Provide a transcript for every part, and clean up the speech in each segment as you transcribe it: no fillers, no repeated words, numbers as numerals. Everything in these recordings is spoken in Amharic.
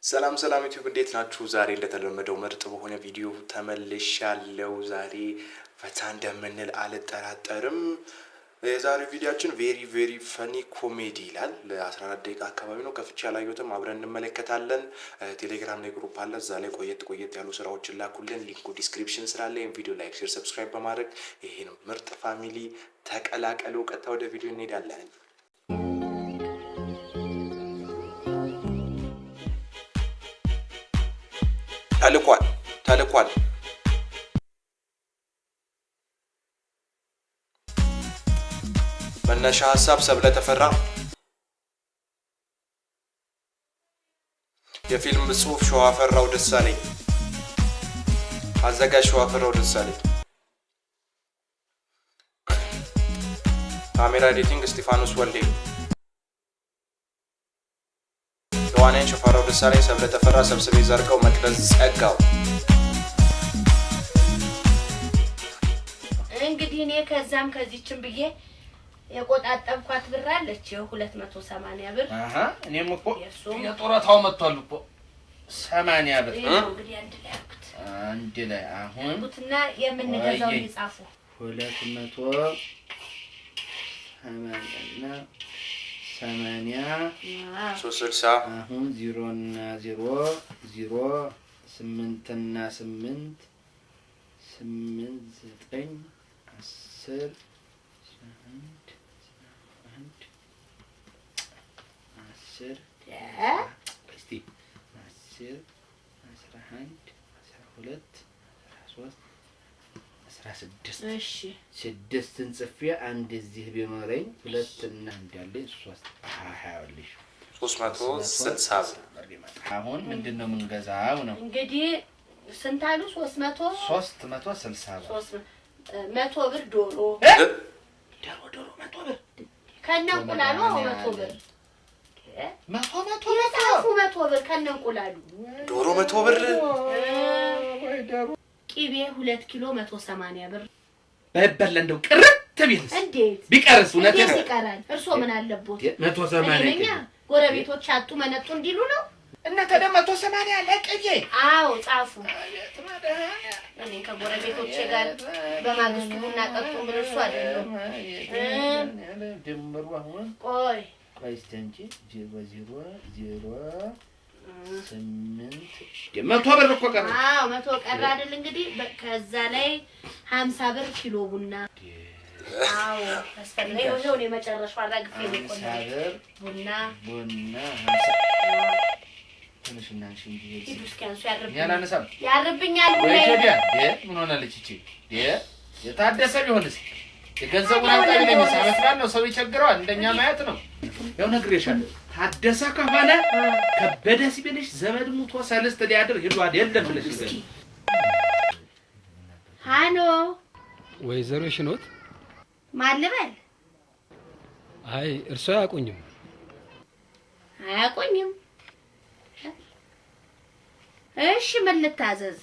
ሰላም ሰላም ዩቲዩብ፣ እንዴት ናችሁ? ዛሬ እንደተለመደው ምርጥ በሆነ ቪዲዮ ተመልሻለሁ። ዛሬ ፈታ እንደምንል አልጠራጠርም። የዛሬው ቪዲዮአችን very very funny comedy ይላል። ለ14 ደቂቃ አካባቢ ነው። ከፍቼ ያላየሁትም አብረን እንመለከታለን። ቴሌግራም ላይ group አለ። እዛ ላይ ቆየት ቆየት ያሉ ስራዎችን ላኩልን። Link ኡ description ስላለ ይህን ቪዲዮ like፣ share፣ subscribe በማድረግ ይህን ምርጥ family ተቀላቀሉ። ቀጥታ ወደ ቪዲዮ እንሄዳለን። ተልኳል፣ ተልኳል። መነሻ ሀሳብ ሰብለ ተፈራ፣ የፊልም ጽሁፍ ሸዋፈራው ደሳለኝ፣ አዘጋጅ ሸዋፈራው ደሳለኝ፣ ካሜራ editing እስጢፋኖስ ወልዴ፣ ተዋናያን ሸዋፈራው ደሳለኝ፣ ሰብለ ተፈራ፣ ሰብስቤ ዘርጋው፣ መቅደስ ጸጋው። እንግዲህ እኔ ከዛም ከዚችም ብዬ የቆጣጠብኳት ብር አለች፣ ይኸው 280 ብር። አሀ፣ እኔም እኮ የእሱም የጡረታው መጥቷል እኮ 80 ብር። ይኸው እንግዲህ አንድ ላይ አልኩት። አንድ ላይ አሁን አልኩትና የምንገዛው ወይዬ። ይጻፉ። 280 እና 80። 360። አሁን ዜሮ እና ዜሮ ዜሮ፣ ስምንትና ስምንት ስምንት፣ ዘጠኝ፣ 10፣ 11፣ 11፣ 10፣ እስቲ 10፣ 11፣ 12፣ 13፣ 16። ስድስትን ጽፌ አንድ እዚህ ቢኖረኝ ሁለት እና አንድ ያለኝ ሶስት ሀያልሽ። 360 ብር። ብር። አሁን ምንድን ነው የምንገዛው ነው? እንግዲህ ስንት አሉ? 300 360 ብር። 300 ብር ዶሮ። ዶሮ ዶሮ 100 ብር። ከነ እንቁላሉ። አዎ፣ 100 ብር። መቶ መቶ። የጻፉ፣ 100 ብር ከነ እንቁላሉ። ዶሮ 100 ብር። ቂቤ 2 ኪሎ 180 ብር። ባይበላ እንደው ቅርት ቢልስ? እንዴት? ቢቀርስ? እውነቴን እንዴት ነው። ይቀራል? እርስዎ ምን አለቦት? 180። እኔ ነኛ ጎረቤቶች አጡ መነጡ እንዲሉ ነው። እና ታዲያ 180 ለቅቤ? አዎ፣ ጻፉ። እኔ ከጎረቤቶቼ ጋር በማግስቱ ቡና ጠጡ ምን እርሱ አይደለም። ድምሩ አሁን ቆይ። ቆይ እስኪ አንቺ ዜሮ ዜሮ ዜሮ ስምንት 100 ብር እኮ ቀረ። አዎ፣ 100 ቀረ አይደል? እንግዲህ ከዛ ላይ 50 ብር ኪሎ ቡና። አዎ፣ ያስፈልጋል። ይኸው ይኸው ነው የመጨረሻው። አራግፌ ነው እኮ። 50 ብር። ቡና። ቡና 50። ትንሽ እናንሺ እንጂ። ሂዱ እስኪ አንሱ። ያርብኛል። ያላነሳም። ያርብኛል ወይ ቡና። ቴዲያ ምን ሆናለች ይቺ? የታደሰ ቢሆንስ የገንዘቡን አምጣ ቢለኝ አመት ነው፣ ሰው ይቸግረዋል። እንደኛ ማየት ነው። ያው ነግሬሻለሁ። ታደሰ ከሆነ ከበደ ሲብልሽ ዘመድ ሙቶ ሰልስት ሊያድር ሂዷል የለም ብለሽ ንገሪኝ። ሃሎ። ወይዘሮ ሽኖት? ማን ልበል? አይ፣ እርሶ አያውቁኝም። አያውቁኝም። እሺ፣ ምን ልታዘዝ?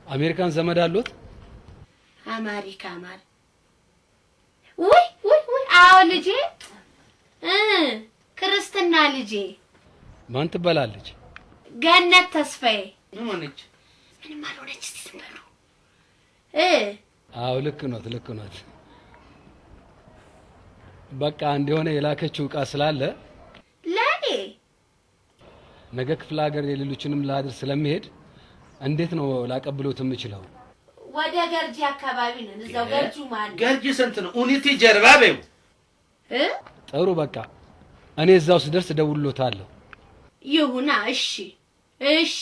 አሜሪካን ዘመድ አሉት? አማሪካ ማር፣ ውይ ውይ ውይ! አዎ፣ ልጄ ክርስትና ልጄ። ማን ትባላለች? ገነት ተስፋዬ። ምን ሆነች? ምንም አልሆነች። እስቲ ዝም በሉ። አዎ፣ ልክ ኖት፣ ልክ ኖት። በቃ እንደሆነ የላከችው ዕቃ ስላለ ለእኔ? ነገ ክፍለ ሀገር የሌሎችንም ላድር ስለሚሄድ እንዴት ነው ላቀብሎት የምችለው? ወደ ገርጂ አካባቢ ነን። እዛው ገርጂው ማን ነው? ገርጂ ስንት ነው? ኡኒቲ ጀርባ በይው። እ ጥሩ፣ በቃ እኔ እዛው ስደርስ እደውልሎታለሁ። ይሁና። እሺ እሺ።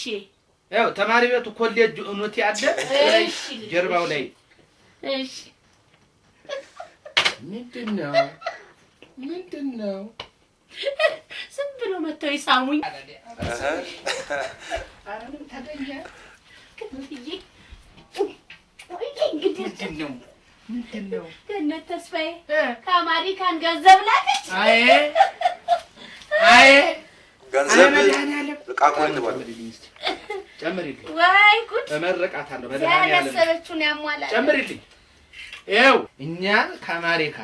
ያው ተማሪ ቤቱ ኮሌጅ ኡኒቲ አለ። እሺ ልጄ፣ ጀርባው ላይ። እሺ። ምንድን ነው? ምንድን ነው? ዝም ብሎ መጥተው ይሳሙኝ። ኧረ ምን ተገኘ? ክንፍዬ፣ ወይዬ እንግዲህ። ምንድን ነው? ምንድን ነው? ገነት ተስፋዬ ከአሜሪካን ገንዘብ ላከች። አይ አይ። ገንዘብ። መድኃኒዓለም። ዕቃ እኮ ነው የተባለው። ጨምሪልኝ። ወይ ጉድ! እመርቃታለሁ። መድኃኒዓለም ያላሰበችውን ያሟላል። ጨምሪልኝ። ይኸው እኛ ከአሜሪካ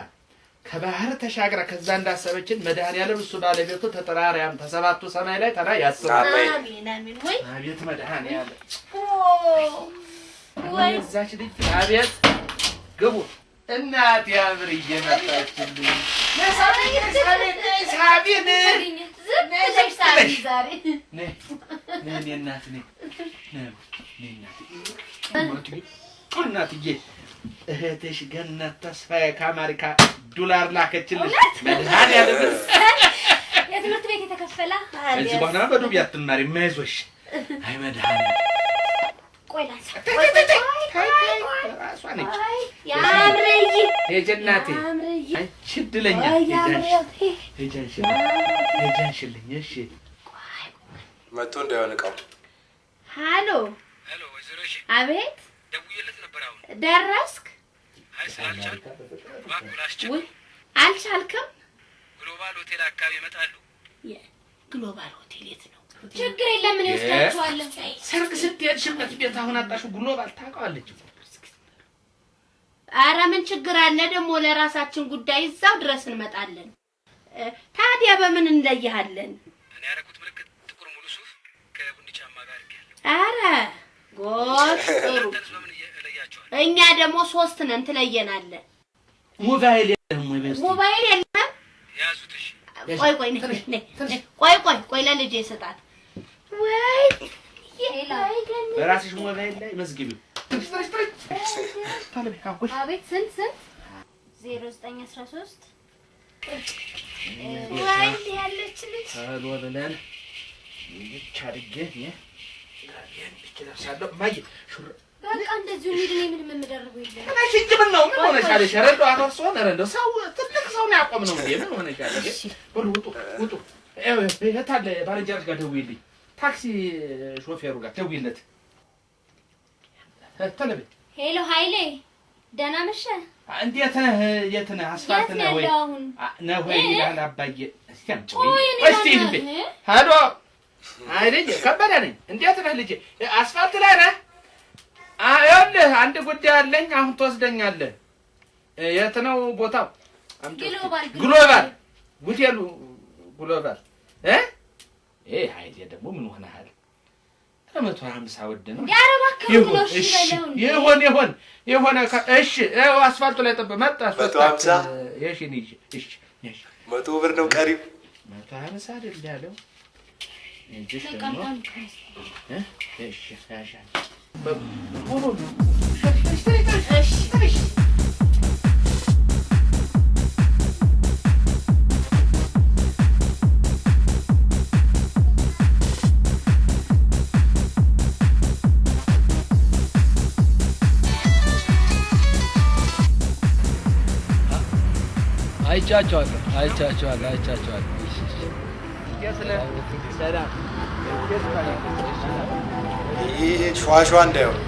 ከባህር ተሻግራ ከዛ እንዳሰበችን መድኃኒዓለም እሱ ባለቤቱ ተጠራሪያም ተሰባቱ ሰማይ ላይ ተራ ያስባል። አሜን አሜን። ወይ አቤት መድኃኒዓለም ወይ እዛች ልጅ አቤት ግቡ እናቴ አብርዬ መጣችልኝ። ሳቢን ዝም ብለሽ ሳቢ ዛሬ ነይ ነይ እናት ነይ ነይ እናትዬ እናትዬ እህትሽ ገነት ተስፋዬ ከአሜሪካ ዶላር ላከችልሽ። መድኃኒዓለም የትምህርት ቤት የተከፈለ ከዚህ በኋላ በዱቤ አትማሪም፣ አይዞሽ። አይ መድኃኒዓለም ቆይ ላንሳ። ራሷ ነች። ያምርዬ ሂጂ እናቴ፣ ያምርዬ አንቺ እድለኛ። ሂጂ አንሺልኝ። እሺ መቶ እንዳይሆን እቃው። ሃሎ አቤት፣ ደረስክ? ውይ አልቻልክም? ግሎባል ሆቴል አካባቢ ይመጣሉ። ግሎባል ሆቴል የት ነው? ችግር የለም እኔ ወስዳቸዋለሁ። ሰርግ ስትሄድ ሽበት ቤት አሁን አጣሽው። ግሎባል ታውቀዋለች። ኧረ ምን ችግር አለ ደግሞ ለራሳችን ጉዳይ እዛው ድረስ እንመጣለን። ታዲያ በምን እንለይሃለን? እኔ ያደረኩት ምልክት ጥቁር ሙሉ ሱፍ ከቡኒ ጫማ ጋር አድርጌያለሁ። ኧረ ጎሽ ጥሩ። በምን እለያቸዋለሁ? እኛ ደግሞ ሶስት ነን፣ ትለየናለህ። ሞባይል የለህም ወይ? በስቲ ሞባይል የለም። ያዙት። እሺ ቆይ ቆይ ቆይ ቆይ ቆይ ለልጄ ስጣት። ወይ በራስሽ ሞባይል ላይ መዝግቢው። አቤት ስንት ስንት 0913 ወይ ያለች ልጅ ቶሎ ብለን ብቻ አድርጌ እኔ ጋቢዬን ብቻ ለብሳለሁ። እማዬ ሹር በቃ እንደዚሁ እንሂድ። እኔ ምንም የምደርበው የለም። እሺ እንጂ ምን ነው ምን ሆነሻል? ኧረ እንደው አቶ እርስዎን ኧረ እንደው ሰው ትልቅ ሰው ነው ያቆምነው እንዴ! ምን ሆነሻል? በሉ ውጡ ውጡ። የት አለ ባልንጀራሽ ጋር ደውዪልኝ። ታክሲ ሾፌሩ ጋር ደውዪለት። ቶሎ በይ። Hello ኃይሌ ደህና መሸህ? እንዴት ነህ? የት ነህ? አስፋልት ነህ ወይ ነህ ወይ ይላል አባዬ። እስኪ አምጪው እስኪ ልቤ። Hello አይ ልጄ ከበደ ነኝ። እንዴት ነህ ልጄ? አስፋልት ላይ ነህ? ይኸውልህ አንድ ጉዳይ አለኝ። አሁን ትወስደኛለህ። የት ነው ቦታው? ግሎባል ሆቴሉ ግሎባል። እ ኃይሌ ደግሞ ምን ሆነሃል? 150 ወደ ነው። ይሁን ይሁን ይሁን። እሺ አስፋልቱ ላይ ጠብ መጣ። 150 እሺ እሺ እሺ 100 ብር ነው ቀሪው። 150 አይደል ያለው? እሺ ደግሞ እሺ እሺ እሺ አይቻቸዋለሁ አይቻቸዋለሁ አይቻቸዋለሁ። ይሄ ሸዋሸዋ እንዳይሆን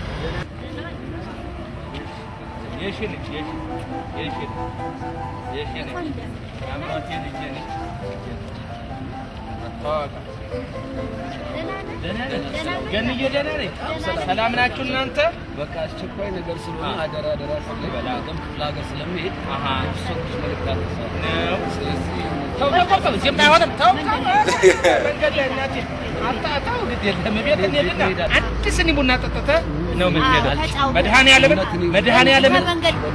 ገንዬ ደህና ነኝ። ሰላም ናችሁ እናንተ? በቃ አስቸኳይ ነገር ስለሆነ አደራ አደራ ስለሚያገም ክፍለ ሀገር ስለሚሄድ ሰዎች መልዕክት አደርሳለሁ። ስለዚህ ተው ተው ተው፣ እዚህም አይሆንም። ተው ተው፣ መንገድ ላይ እናቴ አታ ተው፣ ግድ የለም ቤት እንሂድና አንድ ስኒ ቡና ጠጥተህ ነው የምንሄደው። መድኃኒዓለምን መድኃኒዓለምን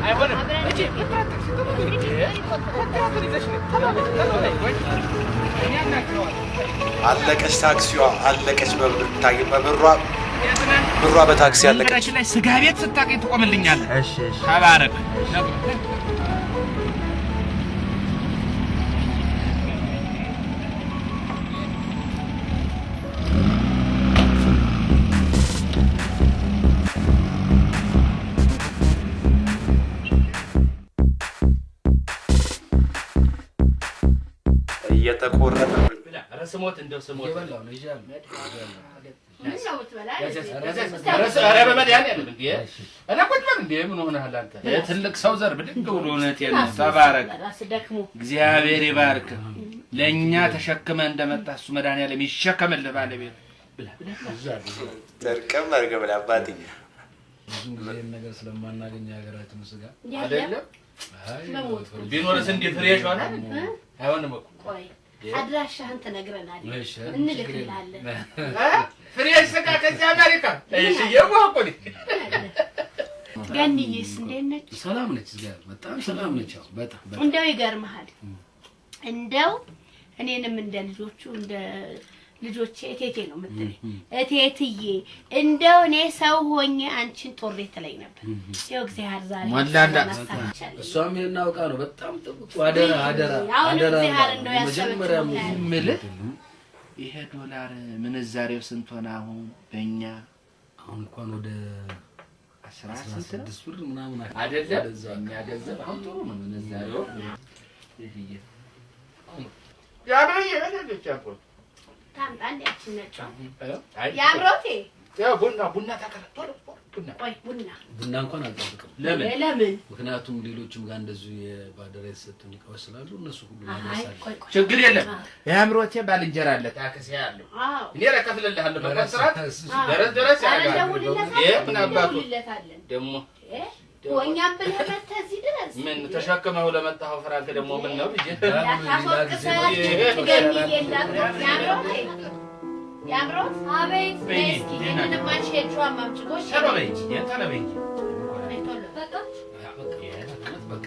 አይሆንም። እቺ አለቀች፣ ታክሲዋ አለቀች። በብሯ ብሯ በታክሲ አለቀች። ላይ ስጋ ቤት ስታገኝ ትቆምልኛለህ። እሺ እሺ፣ ተባረክ። እየተቆረጠ ኧረ ስሞት እንደው ስሞት እየበላሁ ነው ይዣለሁ። ኧረ በመድኃኒዓለም እንደ ኧረ ቁጭ በል እንደ ምን ሆነሃል አንተ? የትልቅ ሰው ዘር ብድግ ብሎ እውነቴን ነው። ተባረክ፣ እግዚአብሔር ይባርክ። ለእኛ ተሸክመህ እንደመጣ እሱ መድኃኒዓለም ይሸከምልህ ባለቤት። ጠርቀም አድርገህ ብላ አባቴ። ብዙ ጊዜ ይሄን ነገር ስለማናገኝ የሀገራችን ስጋ አይደለም ቢኖርስ እንዴት fresh ሆናል? አይሆንም እኮ። ቆይ አድራሻህን ትነግረናለህ፣ እንልክልሃለን። fresh ስጋ ከዚህ አሜሪካ። እሺ የዋህ ገንዬስ እንዴት ነች? ሰላም ነች፣ በጣም ሰላም ነች። በጣም እንደው ይገርምሃል፣ እንደው እኔንም እንደ ልጆቹ እንደ ልጆቼ እቴቴ ነው የምትለኝ። እቴትዬ እንደው እኔ ሰው ሆኜ አንቺን ጦሬ ትለኝ ነበር። ይኸው እግዚአብሔር ዛሬ ሞላላ እሷም ይሄን አውቃ ነው። በጣም ጥብቅ አደራ አደራ አደራ። መጀመሪያ የምልህ ይሄ ዶላር ምንዛሬው ስንት ሆነ አሁን በእኛ? አሁን እንኳን ወደ 16 ብር ምናምን አይደለም እኛ ገንዘብ አሁን ጥሩ ነው ምንዛሬው። ቡና እንኳን አልጠብቅም። ለምን? ምክንያቱም ሌሎችም ጋር እንደዚሁ የባደራ የተሰጡን እቃዎች ስላሉ እነሱ ሁሉ ችግር የለም። የአእምሮቴ ባልንጀራ አለ ታክሲ ያለው እኔ እከፍልልሃለሁ። በኮንትራት ደረስ ደረስ ያደርጋል። ምን አባቱ ደግሞ እኛም ብለህ መተህ እዚህ ድረስ ምን ተሸክመው ለመጣኸው ፍራንክ ደግሞ ምን ነው ልጄ? ያምሮት አቤት። እስኪ ይሄንንም አንቺ የእጇን ማምጪ። ጎሽ ቶሎ በይ እንጂ ቶሎ በይ እንጂ። በቃ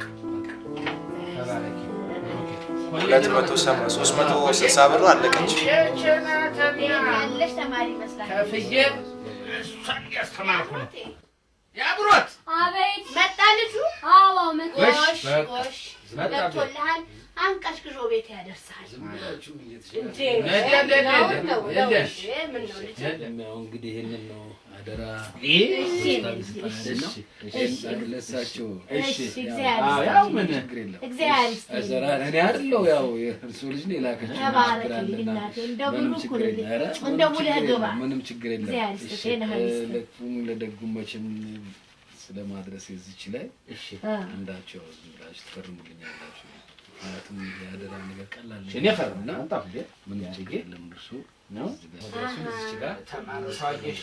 360 ብር አለቀች። ያለሽ ተማሪ ይመስላል። ከፍዬ እሷን እያስተማርኩ ነው። ያብሮት አቤት። መጣ ልጁ? አዎ መጣ። ጎሽ ጎሽ መጥቶልሃል። አንቀሽቅሾ ቤት ያደርሳል። እንግዲህ ይሄንን ነው አደራ ለእሳቸው። ያው ምን እኔ አይደለሁ ያው የእርሶ ልጅ ነው የላከችው። ምንም ችግር የለም። ለክፉም ለደጉም መቼም ስለማድረስ የዚች ላይ አንዳቸው ዝም ብላችሁ ትፈርሙልኛላችሁ። ምክንያቱም የአደራ ነገር ቀላል ነው። እኔ ፈርምና አንተ ምንም ችግር የለም። እርሱ ነው እዚች ጋር ተማርሳየሽ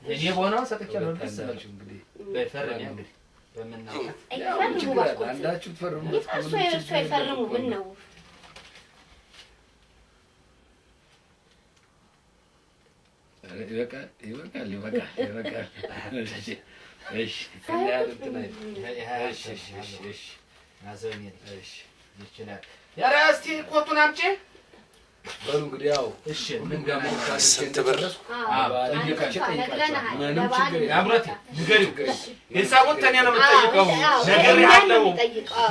እኔ ቦናው ሰጥቻለሁ። ደስ ነው እንግዲህ በፈርም እንግዲህ በምናውቃት አንዳችሁ ትፈርሙ እርሱ አይፈርሙ ምን ነው ይበቃል፣ ይበቃል፣ ይበቃል፣ ይበቃል። እሺ እሺ እሺ እሺ ይችላል። ኧረ እስኪ ኮቱን አምጪ። በሉ እንግዲህ ያው እሺ ምን ጋር ስንት ብር ምንም ችግር የለም። አብሮት ንገሪው፣ ሂሳቡን ተኔ ነው የምትጠይቀው። ነግሬሃለሁ፣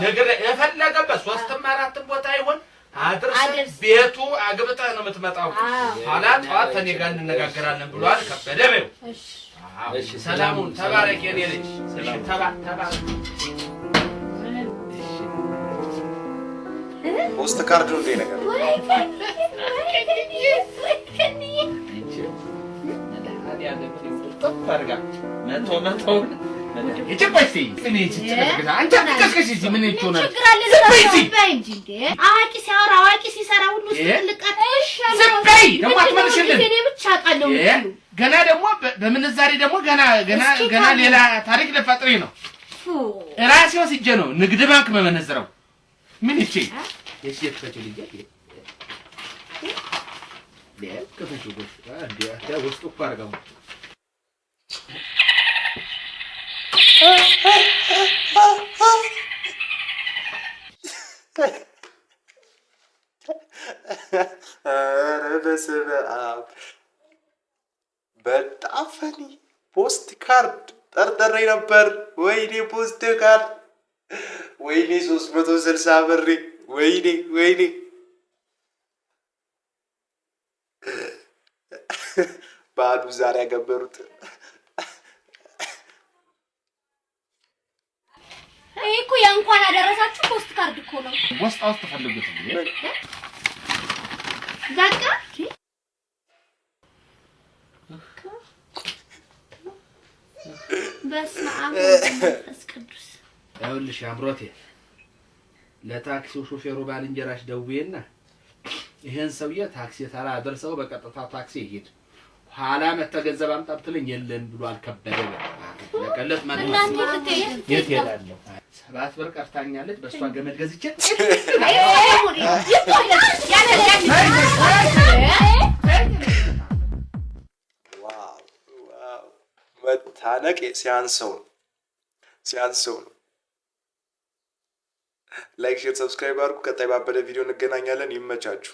ነግሬ የፈለገበት 3ም 4ም ቦታ ይሆን አድርስ፣ ቤቱ አግብተህ ነው የምትመጣው። ኋላ ጠዋት ተኔ ጋር እንነጋገራለን ብሏል ከበደ። በይው ሰላሙን ተባረክ የኔ ልጅ። እሺ ተባረክ። ፖስት ካርዱ እንደ ነገር አዋቂ ሲያወራ አዋቂ ሲሰራ ሁሉ ገና ደግሞ በምንዛሬ ደግሞ ገና ገና ገና ሌላ ታሪክ ልፈጥሪ ነው። ራሴ ወስጄ ነው ንግድ ባንክ መመነዝረው። ምን ይቺ የሺ የክፈችው ልጅ ክፈችው ጎሽ እንዴ ውስጡ እኮ አድርገው ኧረ በስመ አብ በጣም funny። ፖስት ካርድ ጠርጥሬ ነበር። ወይኔ ፖስት ካርድ፣ ወይኔ 360 ብሬ፣ ወይኔ ወይኔ። በዓሉ ዛሬ ያገበሩት ይሄ እኮ የእንኳን አደረሳችሁ ፖስት ካርድ እኮ ነው። ውስጥ ውስጥ ፈልጉት እንዴ በቃ በስመ አብ ወመንፈስ ቅዱስ። ይኸውልሽ አምሮቴ ለታክሲው ሾፌሩ ባልንጀራሽ ደውዬና ይሄን ሰውዬ ታክሲ ተራ አድርሰው በቀጥታ ታክሲ ይሄድ ኋላ መተህ ገንዘብ አምጣ ብትለኝ የለም ብሎ አልከበደ ለቀለት ማለት የት እሄዳለሁ? 7 ብር ቀርታኛለች። በእሷ ገመድ ገዝቼ Wow! መታነቅ ሲያንሰው ነው፣ ሲያንሰው ነው። Like፣ share፣ subscribe አድርጉ። ቀጣይ ባበደ ቪዲዮ እንገናኛለን። ይመቻችሁ።